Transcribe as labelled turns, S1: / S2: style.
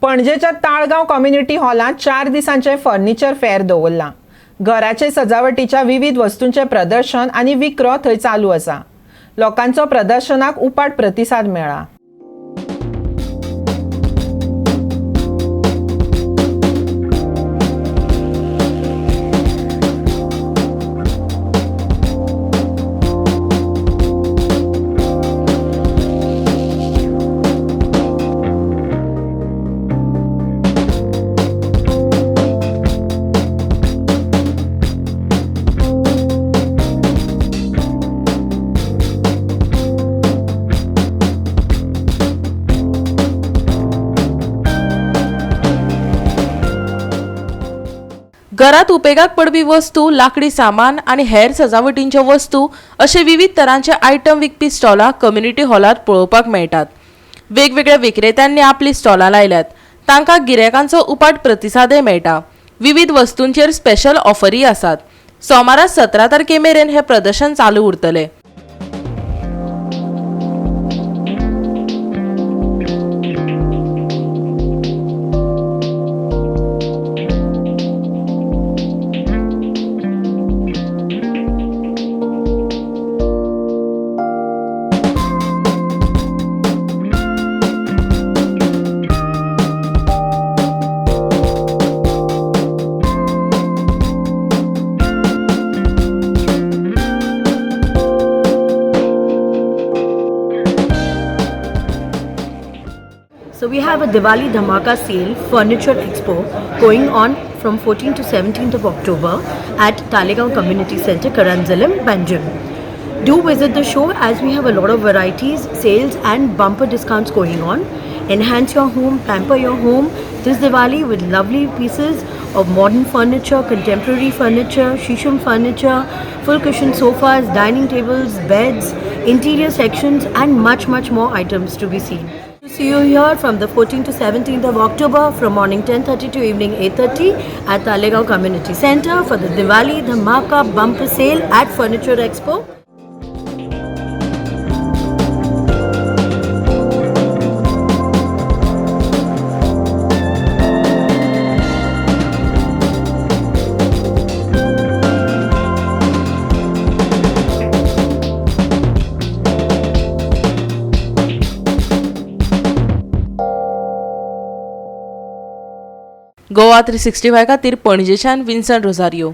S1: पणजेच्या ताळगांव कम्युनिटी हॉलांत 4 दिसांचें furniture fair दवरलां. घराचे सजावटीच्या विविध वस्तूंचें प्रदर्शन आनी विक्रो थंय चालू आसा. लोकांचो प्रदर्शनाक उपाट प्रतिसाद मेळ्ळा.
S2: घरात उपेगाक पडपी वस्तू, लाकडी सामान आनी हेर सजावटींच्यो वस्तू अशे विविध तरांचे आयटम विकपी स्टॉलां कम्युनिटी हॉलांत पळोवपाक मेळटात. वेगवेगळ्या विक्रेत्यांनी आपलीं स्टॉलां लायल्यात. तांकां गिरायकांचो उपाट प्रतिसादय मेळटा. विविध वस्तूंचेर स्पेशल ऑफरी आसात. सोमारा 17 तारखे मेरेन हें प्रदर्शन चालू उरतलें.
S3: So we have a Diwali Dhamaka sale furniture expo going on from 14th to 17th of October at Talegaon Community Center, Karanzalim, Panjim. Do visit the show as we have a lot of varieties, sales and bumper discounts going on. Enhance your home, pamper your home this Diwali with lovely pieces of modern furniture, contemporary furniture, shisham furniture, full cushion sofas, dining tables, beds, interior sections and much much more items to be seen. See you here from the 14th to 17th of October from morning 10:30 to evening 8:30 at Talegaon Community Center for the Diwali Dhamaka Bumper Sale at Furniture Expo.
S2: Goa 365 खातीर पणजेच्यान Vinson Rosario.